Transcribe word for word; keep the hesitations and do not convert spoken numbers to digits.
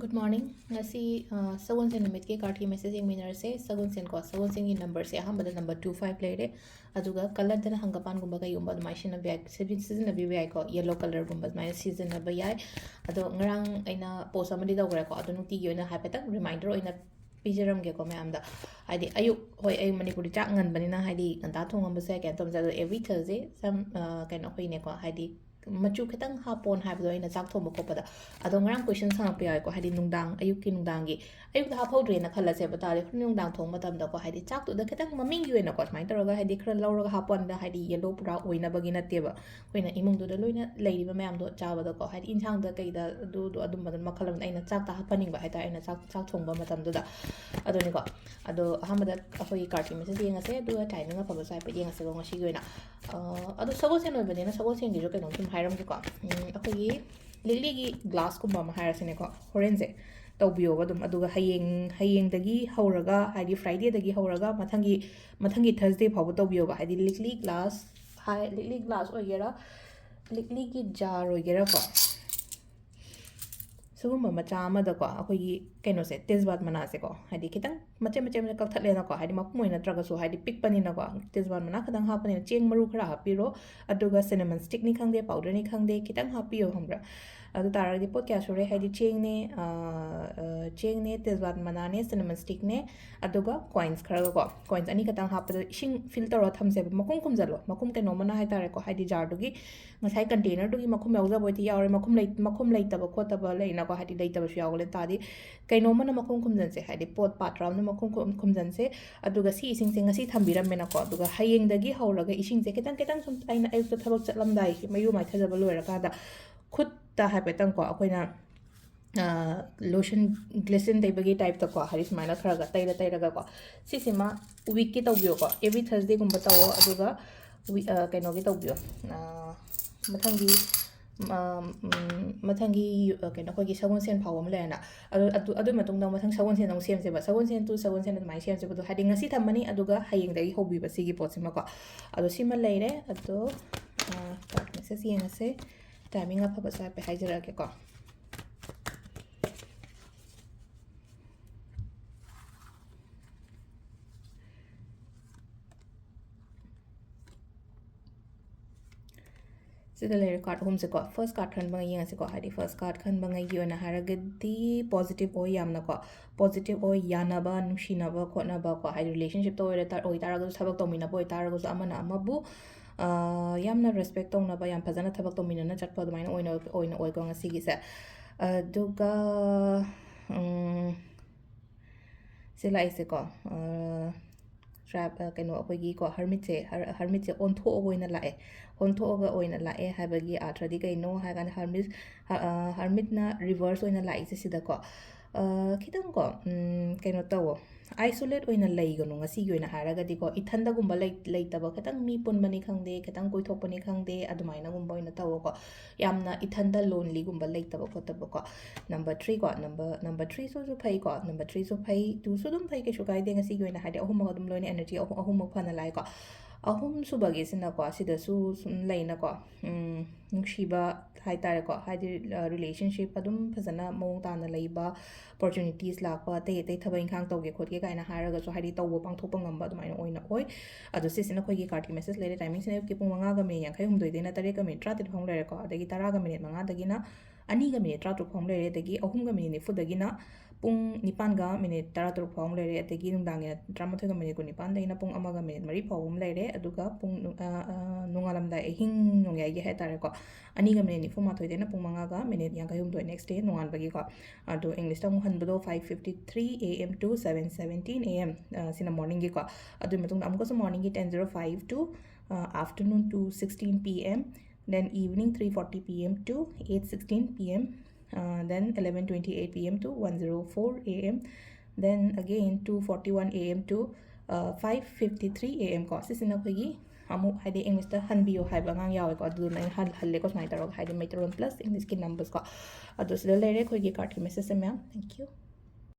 Good morning. ꯉꯁꯤ ꯑ, ꯁꯒꯣꯜꯁꯦꯟ ꯅꯨꯃꯤꯠꯀꯤ ꯀꯥꯔꯇꯤ ꯃꯦꯁꯦꯖ ꯌꯦꯡꯃꯤꯟꯅꯔꯁꯦ꯫ ꯁꯒꯣꯜꯁꯦꯟꯀꯣ, ꯁꯒꯣꯜꯁꯦꯟꯒꯤ ꯅꯝꯕꯔꯁꯦ ꯑꯍꯥꯟꯕꯗ ꯅꯝꯕꯔ ꯇꯨ ꯐꯥꯏꯚ ꯂꯩꯔꯦ꯫ ꯑꯗꯨꯒ ꯀꯂꯔꯗꯅ ꯍꯪꯒꯄꯥꯟꯒꯨꯝꯕ ꯀꯩꯒꯨꯝꯕ ꯑꯗꯨꯃꯥꯏꯅ ꯁꯤꯖꯤꯟꯅꯕ ꯌꯥꯏ꯫ ꯁꯤꯖꯤ- ꯁꯤꯖꯤꯟꯅꯕꯤꯕ ꯌꯥꯏꯀꯣ, ꯌꯦꯜꯂꯣ ꯀꯂꯔꯒꯨꯝꯕ ꯑꯗꯨꯃꯥꯏꯅ ꯁꯤꯖꯤꯟꯅꯕ ꯌꯥꯏ꯫ ꯑꯗꯣ ꯉꯔꯥꯡ ꯑꯩꯅ ꯄꯣꯁ ꯑꯃꯗꯤ ꯇꯧꯈ꯭ꯔꯦꯀꯣ, ꯑꯗꯣ ꯅꯨꯡꯇꯤꯒꯤ ꯑꯣꯏꯅ ꯍꯥꯏꯐꯦꯠꯇꯪ ꯔꯤꯃꯥꯏꯟꯗꯔ ꯑꯣꯏꯅ ꯄꯤꯖꯔꯝꯒꯦꯀꯣ ꯃꯌꯥꯝꯗ꯫ ꯍꯥꯏꯗꯤ ꯑꯌꯨꯛ, ꯍꯣꯏ, ꯑꯩ ꯃꯅꯤꯄꯨꯔꯗꯤ ꯆꯥꯛ ꯉꯟꯕꯅꯤꯅ ꯍꯥꯏꯗꯤ ꯉꯟꯇꯥ ꯊꯣꯡꯉꯝꯕꯁꯨ ꯌꯥꯏ, ꯀꯩꯅꯣ ꯇꯧꯔꯝꯕꯁꯨ ꯌꯥꯏ, ꯑꯗꯣ every Thursday ꯁꯝ ꯑ, ꯀꯩꯅꯣ ꯑꯩꯈꯣꯏꯅꯦꯀꯣ, ꯍꯥꯏꯗꯤ ꯃꯆꯨ ꯈꯤꯇꯪ ꯍꯥꯞꯄꯣꯅ ꯍꯥꯏꯕꯗꯣ ꯑꯩꯅ ꯆꯥꯛ ꯊꯣꯡꯕ ꯈꯣꯠꯄꯗ꯫ ꯑꯗꯣ ꯉꯔꯥꯡ ꯀꯣꯏꯁꯟ ꯍꯪꯉꯛꯄ ꯌꯥꯎꯋꯦꯀꯣ, ꯍꯥꯏꯗꯤ ꯅꯨꯡꯗꯥꯡ, ꯑꯌꯨꯛꯀꯤ ꯅꯨꯡꯗꯥꯡꯒꯤ, ꯑꯌꯨꯛꯇ ꯍꯥꯞꯍꯧꯗ꯭ꯔꯦꯅ ꯈꯜꯂꯁꯦꯕ, ꯇꯥꯔꯗꯤ ꯍꯣꯔꯦꯟ ꯅꯨꯡꯗꯥꯡ ꯊꯣꯡꯕ ꯃꯇꯝꯗꯀꯣ, ꯍꯥꯏꯗꯤ ꯆꯥꯛꯇꯨꯗ ꯈꯤꯇꯪ ꯃꯃꯤꯡꯒꯤ ꯑꯣꯏꯅꯀꯣ ꯁꯨꯃꯥꯏꯅ ꯇꯧꯔꯒ ꯍꯥꯏꯗꯤ ꯈꯔ ꯂꯧꯔꯒ ꯍꯥꯞꯄꯣꯅ, ꯍꯥꯏꯗꯤ ꯌꯦꯜꯂꯣ ꯄꯨꯔꯥ ꯑꯣꯏꯅꯕꯒꯤ ꯅꯠꯇꯦꯕ꯫ ꯑꯩꯈꯣꯏꯅ ꯏꯃꯨꯡꯗꯨꯗ ꯂꯣꯏꯅ ꯂꯩꯔꯤꯕ ꯃꯌꯥꯝꯗꯣ ꯆꯥꯕꯗꯀꯣ, ꯍꯥꯏꯗꯤ ꯏꯟꯁꯥꯡꯗ ꯀꯩꯗ ꯑꯗꯨꯗꯣ ꯑꯗꯨꯝꯕꯗ ꯃꯈꯜ ꯑꯃꯗ ꯑꯩꯅ ꯆꯥꯛꯇ ꯍꯥꯞꯍꯟꯅꯤꯡꯕ ꯍꯥꯏꯇꯥꯔꯦ, ꯑꯩꯅ ꯆꯥꯛ, ꯆꯥꯛ ꯊꯣꯡꯕ ꯃꯇꯝꯗꯨꯗ꯫ ꯑꯗꯨꯅꯤꯀꯣ꯫ ꯑꯗꯣ ꯑꯍꯥꯟꯕꯗ ꯑꯩꯈꯣꯏꯒꯤ ꯀꯥꯔꯠꯀꯤ ꯃꯦꯁꯦꯖ ꯌꯦꯡꯉꯁꯦ, ꯑꯗꯨꯒ ꯇꯥꯏꯃꯤꯡ ꯑꯐꯕꯁꯨ ꯍꯥꯏꯐꯦꯠ ꯌꯦꯡꯉꯁꯦꯀꯣ ꯉꯁꯤꯒꯤ ꯑꯣꯏꯅ꯫ ꯑ, ꯑꯗꯣ ꯁꯒꯣꯜꯁꯦꯟ ꯑꯣꯏꯕꯅꯤꯅ ꯁꯒꯣꯜꯁꯦꯟꯒꯤꯁꯨ ꯀꯩꯅꯣꯝ ꯁꯨꯝ ꯍꯥꯏꯔꯝꯒꯦꯀꯣ꯫ ꯎꯝ, ꯑꯩꯈꯣꯏꯒꯤ ꯂꯤꯛꯂꯤꯒꯤ ꯒ꯭ꯂꯥꯁꯀꯨꯝꯕ ꯑꯃ ꯍꯥꯏꯔꯁꯤꯅꯦꯀꯣ, ꯍꯣꯔꯦꯟꯁꯦ ꯇꯧꯕꯤꯌꯣꯕ ꯑꯗꯨꯝ꯫ ꯑꯗꯨꯒ ꯍꯌꯦꯡ, ꯍꯌꯦꯡꯗꯒꯤ ꯍꯧꯔꯒ, ꯍꯥꯏꯗꯤ Fridayꯗꯒꯤ ꯍꯧꯔꯒ ꯃꯊꯪꯒꯤ, ꯃꯊꯪꯒꯤ Thursday ꯐꯥꯎꯕ ꯇꯧꯕꯤꯌꯣꯕ꯫ ꯍꯥꯏꯗꯤ ꯂꯤꯛꯂꯤ ꯒ꯭ꯂꯥꯁ ꯍꯥꯏ, ꯂꯤꯛꯂꯤ ꯒ꯭ꯂꯥꯁ ꯑꯣꯏꯒꯦꯔꯥ, ꯂꯤꯛꯂꯤꯒꯤ ꯖꯥꯔ ꯑꯣꯏꯒꯦꯔꯥꯀꯣ, ꯁꯤꯒꯨꯝꯕ ꯃꯆꯥ ꯑꯃꯗꯀꯣ, ꯑꯩꯈꯣꯏꯒꯤ ꯀꯩꯅꯣꯁꯦ, ꯇꯦꯖꯕꯥꯠ ꯃꯅꯥꯁꯦꯀꯣ, ꯍꯥꯏꯗꯤ ꯈꯤꯇꯪ ꯃꯆꯦꯠ ꯃꯆꯦꯠ ꯃꯆꯦꯠ ꯀꯛꯊꯠꯂꯦꯅꯀꯣ, ꯍꯥꯏꯗꯤ ꯃꯄꯨꯝ ꯑꯣꯏꯅ ꯅꯠꯇ꯭ꯔꯒꯁꯨ, ꯍꯥꯏꯗꯤ ꯄꯤꯛꯄꯅꯤꯅꯀꯣ, ꯇꯦꯖꯕꯥꯠ ꯃꯅꯥ ꯈꯤꯇꯪ ꯍꯥꯞꯄꯅꯤꯅ, ꯆꯦꯡ ꯃꯔꯨ ꯈꯔ ꯍꯥꯞꯄꯤꯔꯣ, ꯑꯗꯨꯒ cinnamon stickꯅꯤ ꯈꯪꯗꯦ, powderꯅꯤ ꯈꯪꯗꯦ, ꯈꯤꯇꯪ ꯍꯥꯞꯄꯤꯌꯣ, ꯈꯪꯕ꯭ꯔꯥ? ꯑꯗꯨ ꯇꯥꯔꯒꯗꯤ ꯄꯣꯠ ꯀꯌꯥ ꯁꯨꯔꯦ? ꯍꯥꯏꯗꯤ ꯆꯦꯡꯅꯦ, ꯑ, ꯑ, ꯆꯦꯡꯅꯦ, ꯇꯦꯖꯕꯥꯠ ꯃꯅꯥꯅꯦ, cinnamon stickꯅꯦ, ꯑꯗꯨꯒ ꯀꯣꯏꯟꯁ ꯈꯔꯒꯀꯣ, ꯀꯣꯏꯟꯁ ꯑꯅꯤ ꯈꯛꯇꯪ ꯍꯥꯞꯄꯗ ꯏꯁꯤꯡ ꯐꯤꯜ ꯇꯧꯔꯒ ꯊꯝꯁꯦꯕ, ꯃꯈꯨꯝ ꯈꯨꯝꯖꯜꯂꯣ, ꯃꯈꯨꯝ ꯀꯩꯅꯣꯝꯃꯅ ꯍꯥꯏꯇꯥꯔꯦꯀꯣ, ꯍꯥꯏꯗꯤ ꯖꯥꯔꯗꯨꯒꯤ ꯉꯁꯥꯏ ꯀꯟꯇꯦꯅꯔꯗꯨꯒꯤ ꯃꯈꯨꯝ ꯌꯥꯎꯖꯕ ꯑꯣꯏꯗꯤ ꯌꯥꯎꯔꯦ, ꯃꯈꯨꯝ ꯂꯩ-, ꯃꯈꯨꯝ ꯂꯩꯇꯕ ꯈꯣꯠꯇꯕ ꯂꯩꯅꯀꯣ, ꯍꯥꯏꯗꯤ ꯂꯩꯇꯕꯁꯨ ꯌꯥꯎꯒꯂꯦ ꯇꯥꯔꯗꯤ, ꯀꯩꯅꯣꯝꯃꯅ ꯃꯈꯨꯝ ꯈꯨꯝꯖꯟꯁꯦ, ꯍꯥꯏꯗꯤ ꯄꯣꯠ ꯄꯥꯇ꯭ꯔ ꯑꯃꯅ ꯃꯈꯨꯝ ꯈꯨꯝ-, ꯈꯨꯝꯖꯟꯁꯦ꯫ ꯑꯗꯨꯒ ꯁꯤ ꯏꯁꯤꯡꯁꯦ ꯉꯁꯤ ꯊꯝꯕꯤꯔꯝꯃꯦꯅꯀꯣ, ꯑꯗꯨꯒ ꯍꯌꯦꯡꯗꯒꯤ ꯍꯧꯔꯒ ꯏꯁꯤꯡꯁꯦ ꯈꯤꯇꯪ ꯈꯤꯇꯪ ꯁꯨꯝ, ꯑꯩꯅ ꯑꯌꯨꯛꯇ ꯊꯕꯛ ꯆꯠꯂꯝꯗꯥꯏꯒꯤ ꯃꯩꯔꯨ ꯃꯥꯏꯊꯖꯕ ꯂꯣꯏꯔꯀꯥꯟꯗ ꯈꯨꯠꯇ ꯍꯥꯏꯐꯦꯠꯇꯪꯀꯣ ꯑꯩꯈꯣꯏꯅ, ꯑ, lotion, glycerin ꯇꯩꯕꯒꯤ ꯇꯥꯏꯞꯇꯀꯣ, ꯍꯥꯏꯗꯤ ꯁꯨꯃꯥꯏꯅ ꯈꯔ ꯈꯔ ꯇꯩꯔ ꯇꯩꯔꯒꯀꯣ, ꯁꯤꯁꯤꯃ ꯋꯤꯛꯀꯤ ꯇꯧꯕꯤꯌꯣꯀꯣ, every Thursdayꯒꯨꯝꯕ ꯇꯧꯋꯣ꯫ ꯑꯗꯨꯒ ꯋꯤ-, ꯑ, ꯀꯩꯅꯣꯒꯤ ꯇꯧꯕꯤꯌꯣ, ꯑ, ꯃꯊꯪꯒꯤ, ꯑ, ꯎꯝ, ꯃꯊꯪꯒꯤ, ꯑ, ꯀꯩꯅꯣ, ꯑꯩꯈꯣꯏꯒꯤ ꯁꯒꯣꯜꯁꯦꯟ ꯐꯥꯎꯕ ꯑꯃ ꯂꯩꯔꯦꯅ, ꯑꯗꯨ, ꯑꯗꯨ, ꯑꯗꯨ ꯃꯇꯨꯡꯗ ꯃꯊꯪ ꯁꯒꯣꯜꯁꯦꯟ ꯑꯃꯨꯛ ꯁꯦꯝꯁꯦꯕ, ꯁꯒꯣꯜꯁꯦꯟ to ꯁꯒꯣꯜꯁꯦꯟ ꯑꯗꯨꯃꯥꯏꯅ ꯁꯦꯝꯁꯦꯕ꯫ ꯑꯗꯣ ꯍꯥꯏꯗꯤ ꯉꯁꯤ ꯊꯝꯃꯅꯤ, ꯑꯗꯨꯒ ꯍꯌꯦꯡꯗꯒꯤ ꯍꯧꯕꯤꯕ ꯁꯤꯒꯤ ꯄꯣꯠꯁꯤꯃꯀꯣ꯫ ꯑꯗꯣ ꯁꯤꯃ ꯂꯩꯔꯦ꯫ ꯑꯗꯣ, ꯑ, ꯀꯥꯔꯠ ꯃꯦꯁꯦꯖ ꯌꯦꯡꯉꯁꯦ, ꯇꯥꯏꯃꯤꯡ ꯑꯐꯕꯁꯨ ꯍꯥꯏꯐꯦꯠ ꯍꯥꯏꯖꯔꯛꯑꯒꯦꯀꯣ꯫ ꯁꯤꯗ ꯂꯩꯔꯦ ꯀꯥꯔꯠ ꯑꯍꯨꯝꯁꯦꯀꯣ꯫ ꯐꯥꯔꯁ ꯀꯥꯔꯠ ꯈꯟꯕꯉꯩ ꯌꯦꯡꯉꯁꯤꯀꯣ꯫ ꯍꯥꯏꯗꯤ ꯐꯥꯔꯁ ꯀꯥꯔꯠ ꯈꯟꯕꯉꯩꯒꯤ ꯑꯣꯏꯅ ꯍꯥꯏꯔꯒꯗꯤ ꯄꯣꯖꯤꯇꯤꯚ ꯑꯣꯏ ꯌꯥꯝꯅꯀꯣ, ꯄꯣꯖꯤꯇꯤꯚ ꯑꯣꯏ, ꯌꯥꯅꯕ, ꯅꯨꯡꯁꯤꯅꯕ ꯈꯣꯠꯅꯕꯀꯣ, ꯍꯥꯏꯗꯤ ꯔꯤꯂꯦꯁꯟꯁꯤꯞꯇ ꯑꯣꯏꯔ ꯇꯥ-, ꯑꯣꯏꯇꯥꯔꯒꯁꯨ, ꯊꯕꯛ ꯇꯧꯃꯤꯟꯅꯕ ꯑꯣꯏꯇꯥꯔꯒꯁꯨ, ꯑꯃꯅ ꯑꯃꯕꯨ, ꯑ, ꯌꯥꯝꯅ ꯔꯦꯁꯄꯦꯛ ꯇꯧꯅꯕ, ꯌꯥꯝ ꯐꯖꯅ ꯊꯕꯛ ꯇꯧꯃꯤꯟꯅꯅ ꯆꯠꯄ ꯑꯗꯨꯃꯥꯏꯅ ꯑꯣꯏꯅ, ꯑꯣꯏꯅ ꯑꯣꯏꯀꯣ ꯉꯁꯤꯒꯤꯁꯦ꯫ ꯑꯗꯨꯒ, ꯎꯝ, ꯁꯤ ꯂꯥꯛꯏꯁꯦꯀꯣ, ꯑ, ꯇ꯭ꯔꯥꯏꯞ-, ꯑ, ꯀꯩꯅꯣ, ꯑꯩꯈꯣꯏꯒꯤꯀꯣ, ꯍꯔꯃꯤꯠꯁꯦ, ꯍꯔ-, ꯍꯔꯃꯤꯠꯁꯦ ꯑꯣꯟꯊꯣꯛꯑꯒ ꯑꯣꯏꯅ ꯂꯥꯛꯑꯦ꯫ ꯑꯣꯟꯊꯣꯛꯑꯒ ꯑꯣꯏꯅ ꯂꯥꯛꯑꯦ ꯍꯥꯏꯕꯒꯤ ꯑꯥꯔꯊꯗꯤ ꯀꯩꯅꯣ ꯍꯥꯏ ꯀꯥꯟꯗ, ꯍꯔꯃꯤꯠ-, ꯍ-, ꯑ, ꯍꯔꯃꯤꯠꯅ ꯔꯤꯚꯔꯁ ꯑꯣꯏꯅ ꯂꯥꯛꯏꯁꯦ ꯁꯤꯗꯀꯣ꯫ ꯑ, ꯈꯤꯇꯪꯀꯣ, ꯎꯝ, ꯀꯩꯅꯣ ꯇꯧꯋꯣ, ꯑꯥꯏꯁꯣꯂꯦꯠ ꯑꯣꯏꯅ ꯂꯩꯒꯅꯨ꯫ ꯉꯁꯤꯒꯤ ꯑꯣꯏꯅ ꯍꯥꯏꯔꯒꯗꯤꯀꯣ, ꯏꯊꯟꯗꯒꯨꯝꯕ ꯂꯩ-, ꯂꯩꯇꯕ, ꯈꯤꯇꯪ ꯃꯤ ꯄꯨꯟꯕꯅꯤ ꯈꯪꯗꯦ, ꯈꯤꯇꯪ ꯀꯣꯏꯊꯣꯛꯄꯅꯤ ꯈꯪꯗꯦ, ꯑꯗꯨꯃꯥꯏꯅꯒꯨꯝꯕ ꯑꯣꯏꯅ ꯇꯧꯋꯣꯀꯣ꯫ ꯌꯥꯝꯅ ꯏꯊꯟꯗ ꯂꯣꯟꯂꯤꯒꯨꯝꯕ ꯂꯩꯇꯕ ꯈꯣꯠꯇꯕꯀꯣ꯫ ꯅꯝꯕꯔ ꯊ꯭ꯔꯤꯀꯣ, ꯅꯝꯕꯔ, ꯅꯝꯕꯔ ꯊ꯭ꯔꯤꯁꯨ ꯐꯩꯀꯣ, ꯅꯝꯕꯔ ꯊ꯭ꯔꯤꯁꯨ ꯐꯩ, ꯇꯨꯁꯨ ꯑꯗꯨꯝ ꯐꯩ, ꯀꯩꯁꯨ ꯀꯥꯏꯗꯦ꯫ ꯉꯁꯤꯒꯤ ꯑꯣꯏꯅ ꯍꯥꯏꯗꯤ ꯑꯍꯨꯝꯃꯛ ꯑꯗꯨꯝ ꯂꯣꯏꯅ, ꯑꯦꯅꯔꯖꯤ ꯑꯍꯨꯝ, ꯑꯍꯨꯝꯃꯛ ꯐꯅ ꯂꯥꯛꯑꯦꯀꯣ꯫ ꯑꯍꯨꯝꯁꯨꯕꯒꯤꯁꯤꯅꯀꯣ, ꯁꯤꯗꯁꯨ ꯁꯨꯝ ꯂꯩꯅꯀꯣ, ꯎꯝ, ꯅꯨꯡꯁꯤꯕ ꯍꯥꯏꯇꯥꯔꯦꯀꯣ, ꯍꯥꯏꯗꯤ, ꯑ, ꯔꯤꯂꯦꯁꯟꯁꯤꯞ ꯑꯗꯨꯝ ꯐꯖꯅ ꯃꯑꯣꯡ ꯇꯥꯅ ꯂꯩꯕ, ꯑꯣꯄꯣꯔꯆꯨꯅꯤꯇꯤꯁ ꯂꯥꯛꯄ, ꯑꯇꯩ ꯑꯇꯩ ꯊꯕꯛ ꯏꯪꯈꯥꯡ ꯇꯧꯒꯦ ꯈꯣꯠꯀꯦ ꯀꯥꯏꯅ ꯍꯥꯏꯔꯒꯁꯨ, ꯍꯥꯏꯗꯤ ꯇꯧꯕ ꯄꯥꯡꯊꯣꯛꯄ ꯉꯝꯕ ꯑꯗꯨꯃꯥꯏꯅ ꯑꯣꯏꯅ ꯑꯣꯏ꯫ ꯑꯗꯣ ꯁꯤꯁꯤꯅ ꯑꯩꯈꯣꯏꯒꯤ ꯀꯥꯔꯠꯀꯤ ꯃꯦꯁꯦꯖ ꯂꯩꯔꯦ꯫ ꯇꯥꯏꯃꯤꯡꯁꯤꯅ ꯑꯌꯨꯛꯀꯤ ꯄꯨꯡ ꯃꯉꯥꯒ ꯃꯤꯅꯤꯠ ꯌꯥꯡꯈꯩ ꯍꯨꯝꯗꯣꯏꯗꯩꯅ ꯇꯔꯦꯠꯀ ꯃꯤꯅꯤꯠ ꯇꯔꯥꯇꯔꯦꯠ ꯐꯥꯎ ꯂꯩꯔꯦꯀꯣ꯫ ꯑꯗꯒꯤ ꯇꯔꯥꯒ ꯃꯤꯅꯤꯠ ꯃꯉꯥꯗꯒꯤꯅ ꯑꯅꯤꯒ ꯃꯤꯅꯤꯠ ꯇꯔꯥꯇꯔꯨꯛ ꯐꯥꯎ ꯂꯩꯔꯦ꯫ ꯑꯗꯒꯤ ꯑꯍꯨꯝꯒ ꯃꯤꯅꯤꯠ ꯅꯤꯐꯨꯗꯒꯤꯅ ꯄꯨꯡ ꯅꯤꯄꯥꯟꯒ ꯃꯤꯅꯤꯠ ꯇꯔꯥꯇꯔꯨꯛ ꯐꯥꯎ ꯑꯃ ꯂꯩꯔꯦ꯫ ꯑꯗꯒꯤ ꯅꯨꯡꯗꯥꯡꯒꯤ ꯇꯔꯥꯃꯥꯊꯣꯏꯒ ꯃꯤꯅꯤꯠ ꯀꯨꯟꯅꯤꯄꯥꯟꯗꯒꯤꯅ ꯄꯨꯡ ꯑꯃꯒ ꯃꯤꯅꯤꯠ ꯃꯔꯤ ꯐꯥꯎꯕ ꯑꯃ ꯂꯩꯔꯦ꯫ ꯑꯗꯨꯒ ꯄꯨꯡ ꯅꯨ-, ꯑ, ꯑ, ꯅꯣꯡꯉꯥꯜꯂꯝꯗꯥꯏ ꯑꯍꯤꯡ ꯅꯣꯡꯌꯥꯏꯒꯤ ꯍꯥꯏꯇꯥꯔꯦꯀꯣ, ꯑꯅꯤꯒ ꯃꯤꯅꯤꯠ ꯅꯤꯐꯨ ꯃꯥꯊꯣꯏꯗꯩꯅ ꯄꯨꯡ ꯃꯉꯥꯒ ꯃꯤꯅꯤꯠ ꯌꯥꯡꯈꯩ ꯍꯨꯝꯗꯣꯏ, next day ꯅꯣꯡꯉꯥꯟꯕꯒꯤꯀꯣ꯫ ꯑꯗꯣ ꯏꯪꯂꯤꯁꯇ ꯑꯃꯨꯛ ꯍꯟꯕꯗꯣ, five fifty three A M to seven seventeen A M, ꯑ, ꯁꯤꯅ ꯃꯣꯔꯅꯤꯡꯒꯤꯀꯣ꯫ ꯑꯗꯨꯒꯤ ꯃꯇꯨꯡꯗ ꯑꯃꯨꯛꯀꯁꯨ ꯃꯣꯔꯅꯤꯡꯒꯤ ten zero five to, ꯑ, afternoon two sixteen P M, then evening three forty P M to eight sixteen P M, uh, then eleven twenty-eight P M to one zero four A M, then again two forty-one A M to, uh, five fifty-three A M ꯀꯣ꯫ ꯁꯤꯁꯤꯅ ꯑꯩꯈꯣꯏꯒꯤ ꯑꯃꯨꯛ, ꯍꯥꯏꯗꯤ, ꯏꯪꯂꯤꯁꯇ ꯍꯟꯕꯤꯌꯣ ꯍꯥꯏꯕ ꯑꯉꯥꯡ ꯌꯥꯎꯋꯦꯀꯣ, ꯑꯗꯨꯗꯨꯅ ꯑꯩꯅ ꯍꯜ-, ꯍꯜꯂꯦꯀꯣ, ꯁꯨꯃꯥꯏꯅ ꯇꯧꯔꯒ, ꯍꯥꯏꯗꯤ, ꯃꯩꯇꯩꯂꯣꯟ plus ꯏꯪꯂꯤꯁꯀꯤ numbers ꯀꯣ꯫ ꯑꯗꯣ ꯁꯤꯗ ꯂꯩꯔꯦ ꯑꯩꯈꯣꯏꯒꯤ ꯀꯥꯔꯠꯀꯤ ꯃꯦꯁꯦꯖꯁꯦ, ꯃꯌꯥꯝ꯫ Thank you꯫